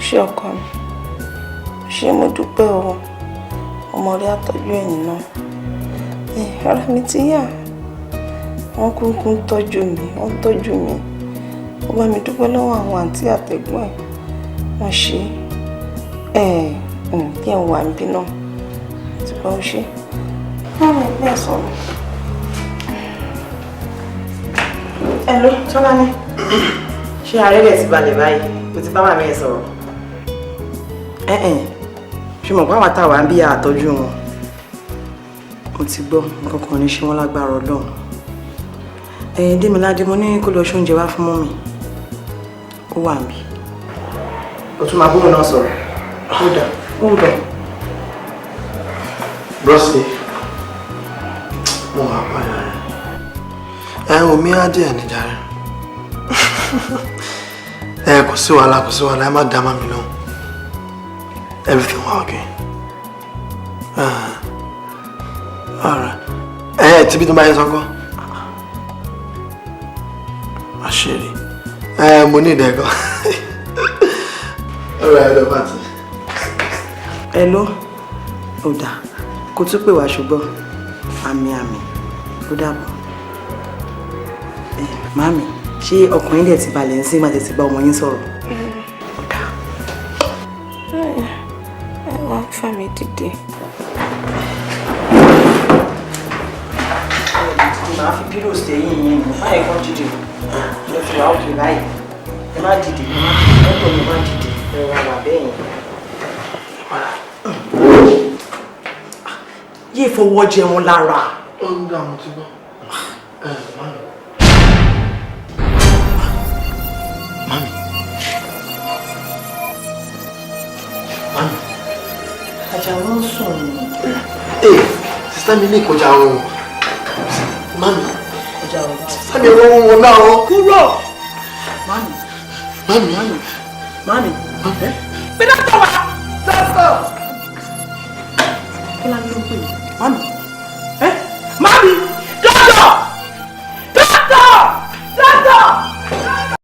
Ṣé ọkọ mi, ṣé mo dúpẹ́ o. Ọmọ rẹ àtọ́jú ẹ̀yìn náà. Ara mi ti yá. Wọ́n kúkú ń tọ́jú mi, wọ́n ń tọ́jú mi. Ó bá mi dúpẹ́ lọ́wọ́ àwọn àǹtí àtẹ̀gbọ́n ẹ̀. Wọ́n ṣe é. Kí ẹ̀ wà níbí náà. Ti bá ó ṣe. Báwo ni bẹ́ẹ̀ sọ̀rọ̀? Hello, Tọ́lání. Ṣé ààrẹ rẹ̀ ti balẹ̀ báyìí? O ti bá màmá ẹ̀ sọ̀rọ̀. Ẹ̀ẹ́n, ṣé mo pàwọn táwa ń bí àtọ́jú wọn? Mo ti gbọ́, nǹkan kan ní ṣe wọ́n lágbára Ọlọ́run. Ẹ̀yin Démiládé, mo ní kó lọ ṣoúnjẹ wá fún mọ́mì. Ó wà níbí. O tún máa bóun náà sọ̀rọ̀. Ó dà, ó dà. Bros, mo wà padà rẹ̀. Ẹ omi á díẹ̀ ní jàre. Ẹ kò sí wàhálà, kò sí wàhálà, ẹ má dá màmí lóhùn. Everything wà okay. Alright. Ẹ tí bí tó bá yẹn sọ́kọ́. Àṣírí. Ẹ mo ní ìdẹ́gàn. Alright, ẹ lọ bá ti. Hello, ó dà, kó tún pè wá ṣùgbọ́n àmì àmì ó dàbọ̀. Ẹ màmí, ṣé ọkùnrin dẹ̀ ti balẹ̀ ń sìn máa tètè bá ọmọ yín sọ̀rọ̀? Ó dà. Ẹ wá fà mí dìde. Màá fi pílò sẹ́yìn yín nù báyìí kan dìde lọ fi wà òkè báyìí. Ẹ má dìde, ẹ má dìde, lọ́tọ̀ mi má dìde, ẹ rọra wà bẹ́ẹ̀ yẹn. Yé fọwọ́ jẹun lára. Ó ń dá àwọn tí gbọ́. Ẹ mami. Mami. Mami. Àjàwọ́ ń sùn ni. Ee, sísá mi ní ìkọjá ọrùn. Mami. Kọjá ọrùn. Sísá mi ọrùn wọn náà. Kúrò. Mami. Mami. Mami. Mami. Bí dókítà wá. Dókítà.